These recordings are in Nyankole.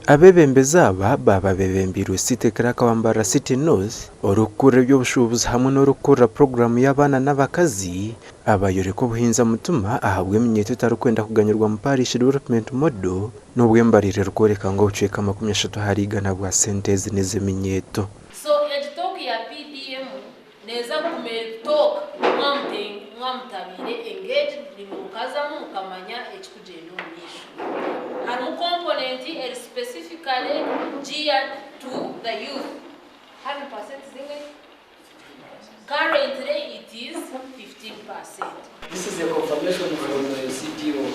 Abeebembezi aba baaba beebembeirwe City Clerk wa Mbarara City North, orikukurira eby'obushuubuzi hamwe n'orikukurira puroguraamu y'abaana n'abakazi abayoreka obuhinza mutima ahabw'eminyeeto etarikwenda kuganyirwa mu Parish Development Model n'obu embariro erikworeka ngu obucweka 30% bwa sente ezi n'ez'eminyeeto. So egi talk ya PDM neeza kuguma eri talk mwamutabaire engaged nimwe mukazamu mukamanya ekikugyenda omu maisho. Harimu component eri specifically geared to the youth. How many percent zimwe? Currently it is 15%. This is a confirmation from the CDO.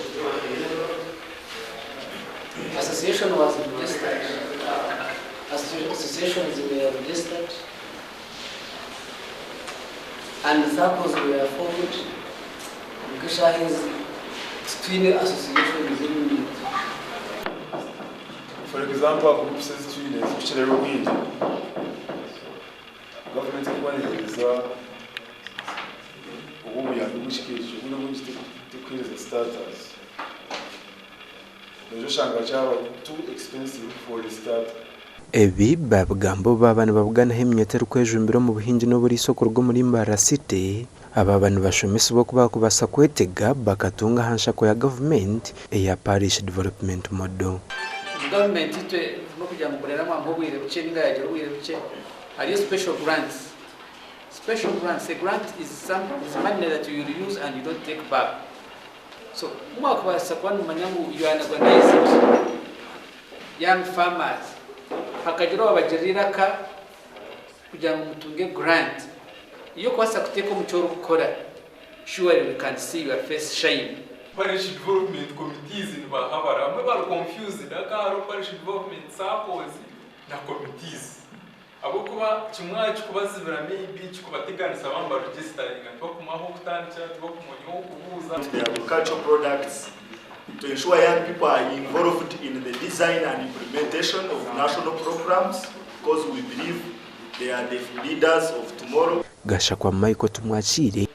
Association was registered. Associations were registered. And SACCOs were formed. Nk'eshaaha ezi titwine association z'eminyeeto. For example, aha groups ezi twine ezikukirayo obwingi, gavumenti erikuba neeheereza obu obuyambi bw'ekika ekyo, obwire obwingi terikuheereza starters. Noija oshanga kyaba too expensive for a starter. Ebi baabigamba obu baaba nibabuganaho eminyeeto erikwejumbira omu buhingi n'oburiisa okuruga omuri Mbarara City. Aba nibashomesibwa oku baakubaasa kwetega bakatunga aha nshako ya gavumenti eya Parish Development Model. Omu gavumenti itwe n'okugira ngu Murera mwamuha obwire bukye ninga yagira obwire bukye, hariyo special grants. Special grants, a grant is some is money that you will use and you don't take back. So ku mwakubaasa kuba nimumanya ngu you are an organized young farmers, hakagira owabagirira eiraka kugira ngu mutunge grant y'okubaasa kuteeka omu ki orikukora, surely we can see your face shine. Parish Development Committees nibahabara abamwe bari confused hakaba hariho Parish Development Saccos na Committees ahabw'okuba kimwe aha kikubazibira maybe kikubateganisa baaba nibaregisteringa tibakumanya ah'okutandikira tibakumanya ow'okubuuza. The agricultural products to ensure young people are involved in the design and implementation of national programs because we believe they are the leaders of tomorrow. Gashakwa Michael Tumwakiire.